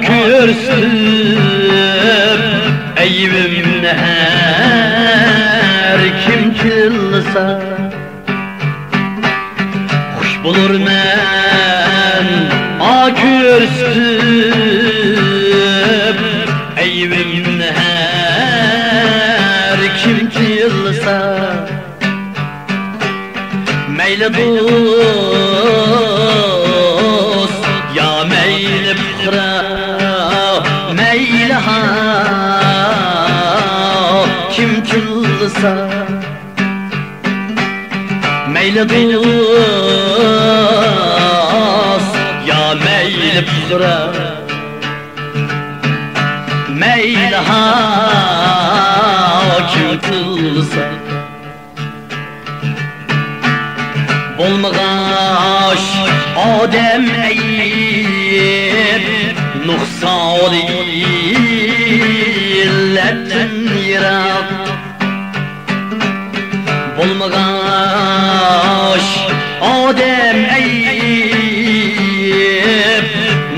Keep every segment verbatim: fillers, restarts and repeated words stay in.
كۆرسىتىپ ئەيىبىمنى ھەر كىم تىللىسا، خۇش بولۇرمەن ئا كۆرسىتىپ ئەيىبىمنى ھەر كىم تىللىسا. مەيلى دوست يا مەيلى پۇقرا، مەيلى ھا كىم تىللىسا. مەيلى دوست يا مەيلى پۇقرا، مەيلى ھا كىم تىللىسا. بولمىغاچ ئادەم ئەيىب، نۇقسان ئىللەتتىن يىراق. بولمىغاچ ئادەم ئەيىب،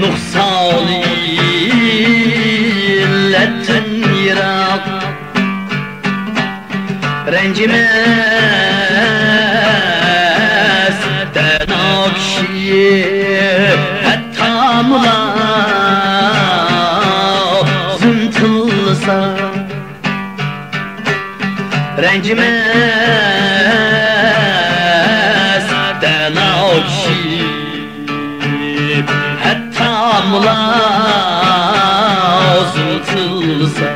نۇقسان ئىللەتتىن يىراق. رەنجىمەس دانا كىشى، ھەتتا مۇلازىم تىللىسا. رەنجىمەس دانا كىشى، ھەتتا مۇلازىم تىللىسا.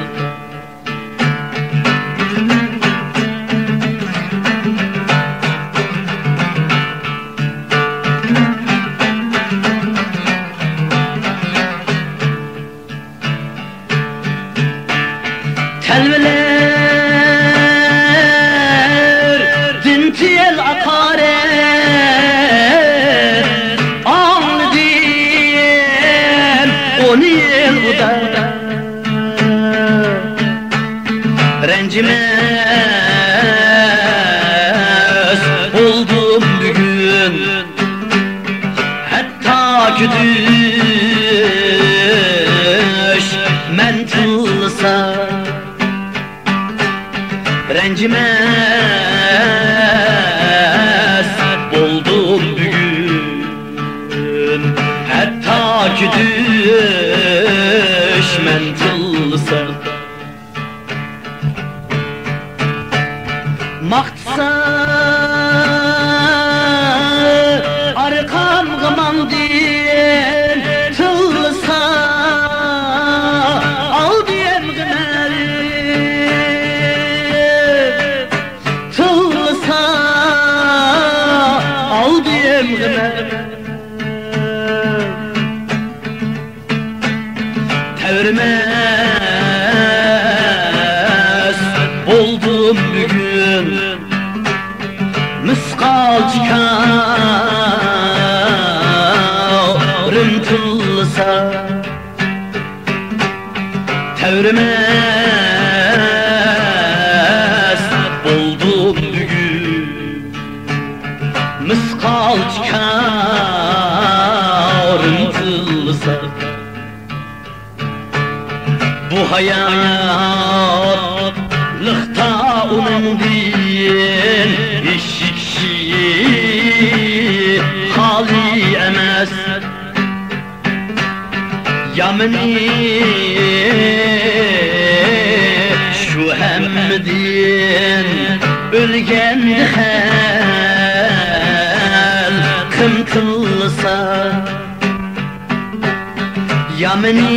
تەلۋىلەردىن تېيىل ئاقارەت، ئاڭلىدىم ئون يىل ئۇدا. رەنجىمەس بولدۇم بۈگۈن، ھەتتا كۈتۈش مەن تىللىسا. رەنجىمەس بولدۇم بۈگۈن، ھەتتا كۈتۈش مەن تىللىسا. ماختىسا ئارقامغا ماڭدىم تىللىسا، ئالدى ئەمغىمەن تىللىسا، ئالدى ئەمغىمەن. تەۋرىمەس بولدۇم بۈگۈن، مىسقالچە كارىم تىللىسا. تەۋرىمەس بولدۇم بۈگۈن، مىسقالچە كارىم تىللىسا. بۇ ھاياتلىقتا ئۇنىڭدىن ھېچ كىشى خالىي ئەمەس. يامىنى شۇ ھەممىدىن ئۆلگەندە خەلقىم تىللىسا. يامىنى